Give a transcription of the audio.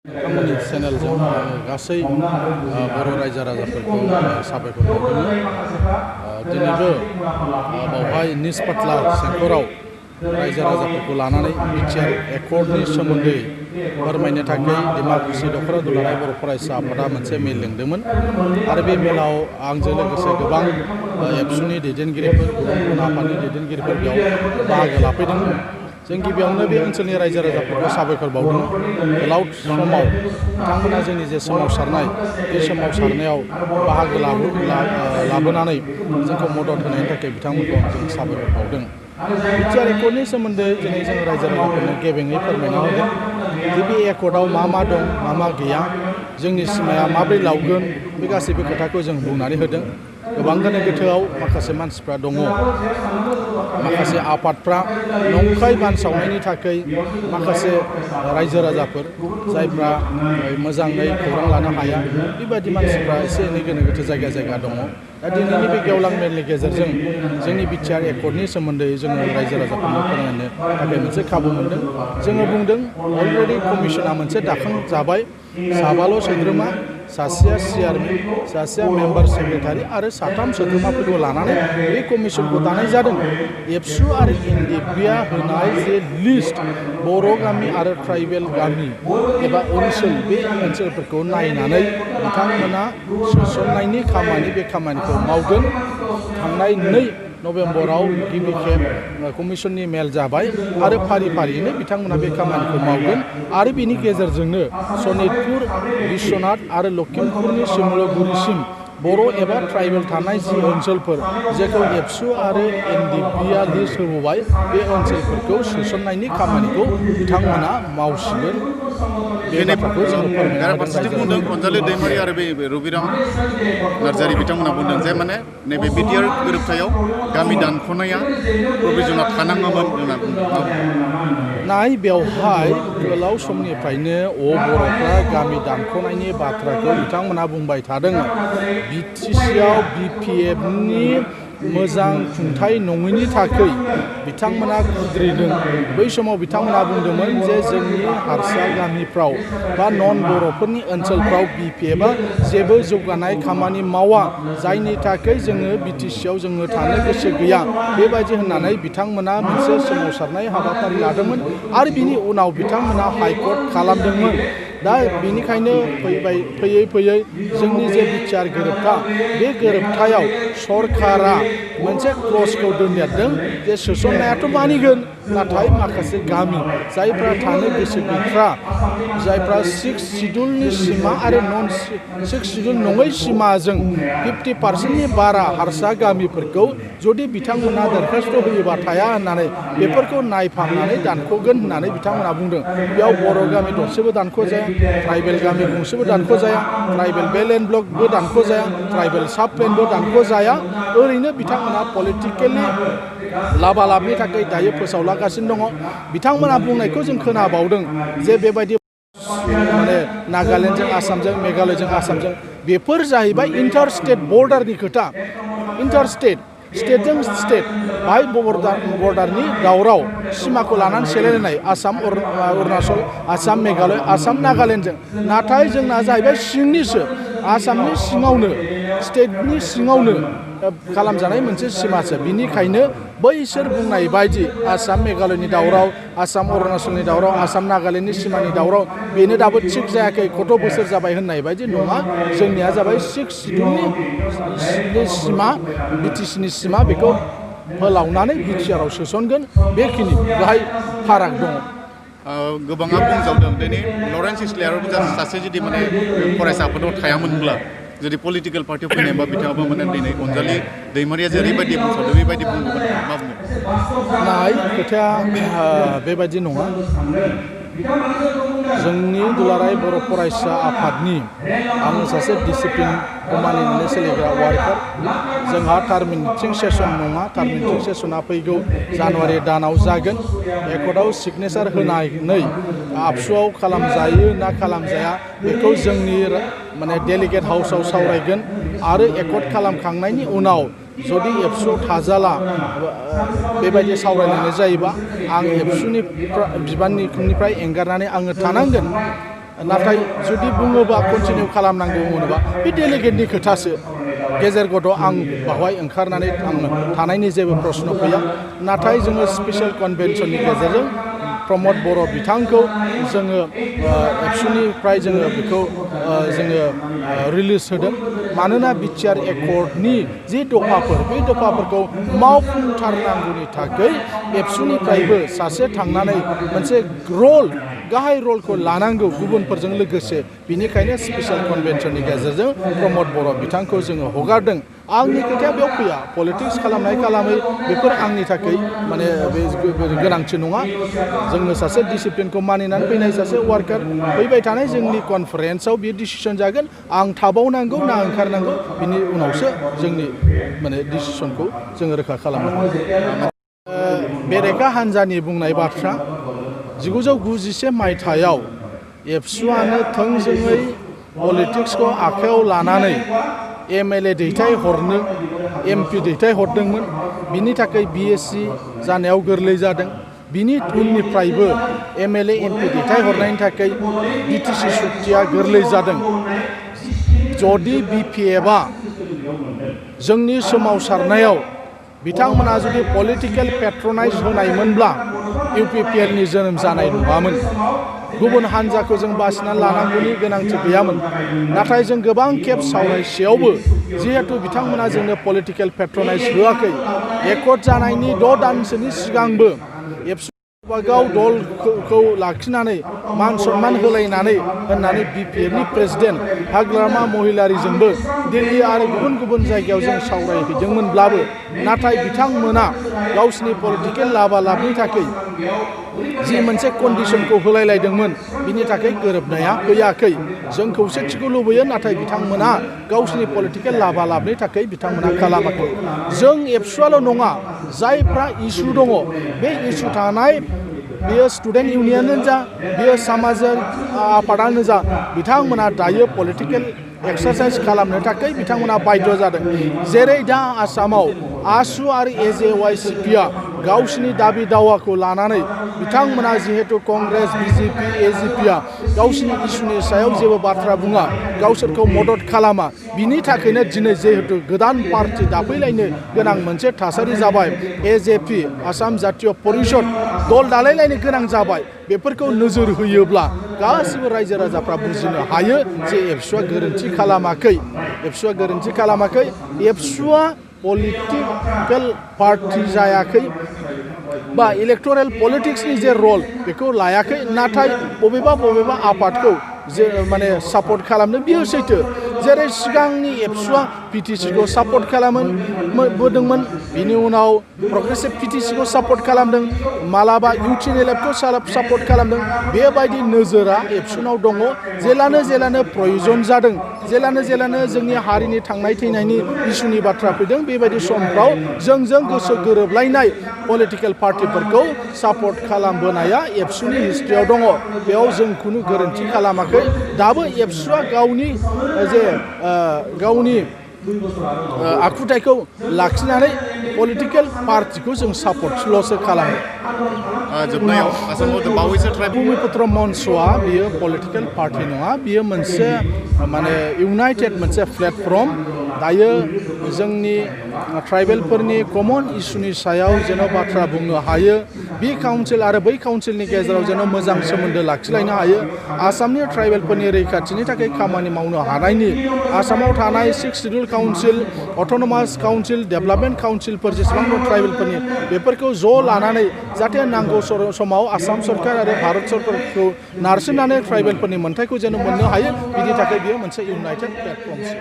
नोंथांमोननि चेनेलजों गासै बर' रायजो राजाफोरखौ साबायखर बावदों। दिनैबो बावहाय निसपाटला सेंकराव रायजो राजाफोरखौ लानानै बिटिआर एकर्डनि सोमोन्दै फोरमायनो थाखाय डेम'क्रेसि दख'रा दुलाराय बर' फरायसा आफादा मोनसे मेल लिंदोंमोन आरो बे मेलाव आंजों लोगोसे गोबां एबसुनि दैदेनगिरिफोर गुबुन आफादनि दैदेनगिरिफोर बेयाव बाहागो लाफैदोंमोन। जों गिबियावनो बे ओनसोलनि रायजो राजाफोरखौ साबायखर बावदों। गोलाव समाव बिथांमोना जोंनि जे सोमावसारनाय बे सोमावसारनायाव बाहागो लाबोनानै जोंखौ मदद होनायनि थाखाय बिथांमोनखौ जों साबायखर बावदों। बिटिआर एकर्डनि सोमोन्दै दिनै जों रायजो राजाफोरनो गेबेङै फोरमायना होदों जे बे एकर्डआव मा दं मा गैया, जोंनि सिमाया माब्रै लावगोन, बे गासैबो खोथाखौ जों बुंनानै होदों। गोबां गोनो गोथोआव माखासे मानसिफ्रा दङ, माखासे आफादफ्रा नंखाय बानसावनायनि थाखाय माखासे रायजो राजाफोर जायफ्रा मोजाङै खौरां लानो हाया, बेबायदि मानसिफ्रा एसे एनै गोनो गोथो जायगा दङ। दा दिनैनि बे गेवलां मेलनि गेजेरजों जोंनि बिटिआर एकर्डनि सोमोन्दै जोङो रायजो राजाफोरनो फोरमायनो थाखाय मोनसे खाबु मोनदों। जोङो बुंदों अलरेडि कमिसना मोनसे दाखांजाबाय, साबाल' सोद्रोमा, सासेया चेयारमेन, सासेया मेम्बार सेक्रेटारि आरो साथाम सोद्रोमाफोरखौ लानानै बे कमिसनखौ दानाय जादों। एबसु आरो एनडिएफबिआ होनाय जे लिस्ट बर' गामि आरो ट्राइबेल गामि एबा ओनसोल, बे ओनसोलफोरखौ नायनानै बिथांमोना सोसननायनि खामानि, बे खामानिखौ मावगोन। थांनाय 2 नभेम्बराव गिबि खेब कमिसननि मेल जाबाय आरो फारियैनो बिथांमोना बे खामानिखौ मावगोन आरो बेनि गेजेरजोंनो सनितपुर, बिश्वनाथ आरो लखिमपुरनि सिमलुगुरिसिम बर' एबा ट्राइबेल थानाय जि ओनसोलफोर जेखौ एबसु आरो एनडिएफबिआ लिस्ट होबोबाय, बे ओनसोलफोरखौ सोसननायनि खामानिखौ बिथांमोना मावसिगोन। बे बाथ्राखौ जों फारसेथिं बुंदों अनजालि दैमारि आरो बे रबिराम नार्जारि बिथांमोना बुंदों जे माने नैबे बिटिआर गोरोबथायाव गामि दानख'नाया प्रभिजनआ थानाङामोन होनना बुंदों। नाय बेवहाय गोलाव समनिफ्रायनो बर'फ्रा गामि दानख'नायनि बाथ्राखौ बिथांमोना बुंबाय थादों। बिटिसिआव बिपिएफनि मोजां खुंथाय नङैनि थाखाय बिथांमोना खुद्रिदों। बै समाव बिथांमोना बुंदोंमोन जे जोंनि हारसा गामिफ्राव बा नन बर'फोरनि ओनसोलफ्राव बिपिएफआ जेबो जौगानाय खामानि मावा, जायनि थाखाय जोङो बिटिसिआव जोङो थानो गोसो गैया, बेबायदि होननानै बिथांमोना मोनसे सोमावसारनाय हाबाफारि लादोंमोन आरो बिनि उनाव बिथांमोना हाइकर्ट खालामदोंमोन। दा बेनिखायनो फैयै जोंनि जे बिटिआर गोरोबथा, बे गोरोबथायाव सरकारा मोनसे क्लजखौ दोनदेरदों जे सोसननायाथ' मानिगोन, नाथाय माखासे गामि जायफ्रा थानो गोसो गैथ्रा, जायफ्रा 6 सिडुलनि सिमा आरो नन 6 सिडुल नङै सिमाजों 50% बारा हारसा गामिफोरखौ जुदि बिथांमोना दरखास्त होयोबा थाया होननानै बेफोरखौ नायफामनानै दानख'गोन होननानै बिथांमोना बुंदों। बेयाव बर' गामि दरसेबो दानख'जाया, ट्राइबेल गामि गंसेबो दानख'जाया, ट्राइबेल बेल एन्ड ब्लकबो दानख'जाया, ट्राइबेल साब प्लेनबो दानख'जाया। ओरैनो बिथांमोना पलिटिकेलि लाबालाबनि थाखाय दायो फोसावलांगासिनो दङ। बिथांमोना बुंनायखौ जों खोनाबावदों जे बेबायदि माने नागालेण्डजों आसामजों, मेघालयजों आसामजों, बेफोर जाहैबाय इन्टार स्टेट बर्डारनि खोथा। इन्टार स्टेटजों स्टेट बाहाय बर्डारनि दावराव, सिमाखौ लानानै सेलायलायनाय आसाम अरुणाचल, आसाम मेघालय, आसाम नागालेण्डजों। नाथाय जोंना जाहैबाय सिंनिसो, आसामनि सिङावनो, स्टेटनि सिङावनो खालामजानाय मोनसे सिमासो। बिनिखायनो बैसोर बुंनाय बायदि आसाम मेघालयनि दावराव, आसाम अरुणाचलनि दावराव, आसाम नागालेण्डनि सिमानि दावराव, बेनो दाबो थिग जायाखै, खथ' बोसोर जाबाय होननाय बायदि नङा। जोंनिया जाबाय 6 सिडुलनि सिमा, बिटिसिनि सिमा, बेखौ फोलावनानै बिटिआरआव सोसनगोन, बेखिनि बेहाय फाराग दङ। गोबाङा बुंजावदों दिनै लरेन्स इस्लायाबो सासे जुदि माने फरायसा आफादाव थायामोनब्ला जुदि पलिटिकेल पार्टियाव फैनायबा बिथाङाबो माने दिनै अनजालि दैमारिया जेरैबायदि बुंसावदों बेबायदि बुंगौमोन, मा बुङो? नाय खोथाया बेबायदि नङा। जोंनि दुलाराय बर' फरायसा आफादनि आङो सासे डिसिप्लिनखौ मानिनानै सोलिग्रा वार्कार। जोंहा टार्मिनेटिं सेसन नङा, टार्मिनेटिं सेसना फैगौ जानुवारि दानाव जागोन। एकर्डआव सिगनेसार होनानै आबसुआव खालामजायो ना खालामजाया बेखौ जोंनि माने डेलिगेट हाउसआव सावरायगोन आरो एकर्ड खालामखांनायनि उनाव जुदि एबसुआव थाजाला बेबायदि सावरायलायनाय जायोबा आं एबसुनि बिबाननिफ्राय एंगारनानै आङो थानांगोन। नाथाय जुदि बुङोबा कन्टिनिउ खालामनांगौ होनोबा बे डेलिगेटनि खोथासो गेजेर गथ' आं बावहाय ओंखारनानै थानायनि जेबो प्रश्न फैया नाथाय जोङो स्पेसियेल कनभेनसननि गेजेरजों प्रमद बर' बिथांखौ जोङो एबसुनिफ्राय जोङो बेखौ जोङो रिलिज होदों मानोना बिटिआर एकर्डनि जि दफाफोर बे दफाफोरखौ मावफुंथारनांगौनि थाखाय एबसुनिफ्रायबो सासे थांनानै मोनसे गाहाय रलखौ लानांगौ गुबुनफोरजों लोगोसे बिनिखायनो स्पेसियेल कनभेनसननि गेजेरजों प्रमद बर' बिथांखौ जोङो हगारदों आंनि खोथाया बेयाव फैया पलिटिक्स खालामनाय खालामै बेफोर आंनि थाखाय माने बे गोनांथि नङा जोङो सासे डिसिप्लिनखौ मानिनानै फैनाय सासे वार्कार फैबाय थानाय जोंनि कनफारेन्सआव बे डिसिसन जागोन आं थाबावनांगौ ना ओंखारनांगौ बिनि उनावसो जोंनि माने डिसिसनखौ जोङो रोखा खालामनांगौ बेरेखा हान्जानि बुंनाय बाथ्रा 1991 मायथाइयाव एबसुआनो थोंजोङै पलिटिक्सखौ आखायाव लानानै एमएलए दैथायहरनो एमपि दैथायहरदोंमोन बिनि थाखाय बिएससि जानायाव गोरलै जादों बिनि उननिफ्रायबो एमएलए एमपि दैथायहरनायनि थाखाय बिटिसि सुक्तिया गोरलै जादों जुदि बिपिएफआ जोंनि सोमावसारनायाव बिथांमोना जुदि पलिटिकेल पेट्रनाइज होनायमोनब्ला इउपिपिएलनि जोनोम जानाय नङामोन गुबुन हान्जाखौ जों बासिनानै लानांगौनि गोनांथि गैयामोन नाथाय जों गोबां खेब सावरायसेयावबो जिहेतु बिथांमोना जोंनो पलिटिकेल पेट्रनाइज होआखै एकर्ड जानायनि 6 दानसोनि सिगांबो एबसु गाव दलखौ लाखिनानै मान सन्मान होलायनानै होननानै बिपिएफनि प्रेसिडेन्ट हाग्रामा महिलारिजोंबो दिल्ली आरो गुबुन गुबुन जायगायाव जों सावरायहैदोंमोनब्लाबो नाथाय बिथांमोना गावसिनि पलिटिकेल लाभालाभनि थाखाय जि मोनसे कन्डिसनखौ होलायलायदोंमोन बिनि थाखाय गोरोबनाया फैयाखै जों खौसेथिखौ लुबैयो नाथाय बिथांमोना गावसिनि पलिटिकेल लाभालाभनि थाखाय बिथांमोना खालामाखै जों एबसुआल' नङा जायफ्रा इसु दङ बे इसु थानाय बेयो स्टुडेन्ट इउनियनानो जा बेयो सामाजिक आफादानो जा बिथांमोना दायो पलिटिकेल एक्सारसाइज खालामनो थाखाय बिथांमोना बाध्य जादों जेरै दा आसामाव आसु आरो एजेवाइसिपिआ गावसिनि दाबि दावाखौ लानानै बिथांमोना जिहेतु कंग्रेस बिजेपि एजिपिआ गावसिनि इसुनि सायाव जेबो बाथ्रा बुङा गावसोरखौ मदद खालामा बिनि थाखायनो दिनै जिहेतु गोदान पार्टी दाफैलायनो गोनां मोनसे थासारि जाबाय एजेपि आसाम जातीय परिषद दल दालायलायनो गोनां जाबाय बेफोरखौ नोजोर होयोब्ला गासिबो रायजो राजाफ्रा बुजिनो हायो जे एबसुआ गोरोन्थि खालामाखै एबसुआ पलिटिकल पार्टी जायाखै बा इलेक्टोरेल पलिटिक्सनि जे रल बेखौ लायाखै नाथाय बबेबा आफादखौ जे माने सापर्ट खालामनो बियो सैथो जेरै सिगांनि एबसुआ पिटिसिखौ सापर्ट खालामबोदोंमोन बिनि उनाव प्रग्रेसिभ पिटिसिखौ सापर्ट खालामदों मालाबा इउटिएलएफखौ सापर्ट खालामदों बेबायदि नोजोरा एबसुनाव दङ जेलानो प्रयोजन जादों जेलानो जोंनि हारिनि थांनाय थैनायनि इसुनि बाथ्रा फैदों बेबायदि समफ्राव जोंजों गोसो गोरोबलायनाय पलिटिकेल पार्टिफोरखौ सापर्ट खालामबोनाया एबसुनि हिस्ट्रियाव दङ बेयाव जों खुनु गोरोन्थि खालामाखै दाबो एबसुआ गावनि आखुथायखौ लाखिनानै पलिटिकेल पार्टिखौ जों सापर्टल'सो खालामो जोबनायाव आसामाव बावैसो भूमिपुत्र मन्चआ बियो पलिटिकेल पार्टि नङा बियो मोनसे माने इउनाइटेड मोनसे प्लेटफर्म दायो जोंनि ट्राइबेलफोरनि कमन इस्युनि सायाव जेन' बाथ्रा बुंनो हायो बि काउन्सिल आरो बै काउन्सिलनि गेजेराव जेन' मोजां सोमोन्दो लाखिलायनो हायो आसामनि ट्राइबेलफोरनि रैखाथिनि थाखाय खामानि मावनो हानायनि आसामाव थानाय 6 शिड्युल काउन्सिल अट'नमास काउन्सिल डेभेलपमेन्ट काउन्सिलफोर जेसेबां दं ट्राइबेलफोरनि बेफोरखौ ज' लानानै जाहाथे नांगौ समाव आसाम सरकार आरो भारत सरकारखौ नारसिननानै ट्राइबेलफोरनि मोन्थायखौ जेन' मोननो हायो बिनि थाखाय बियो मोनसे इउनाइटेड प्लेटफर्मसो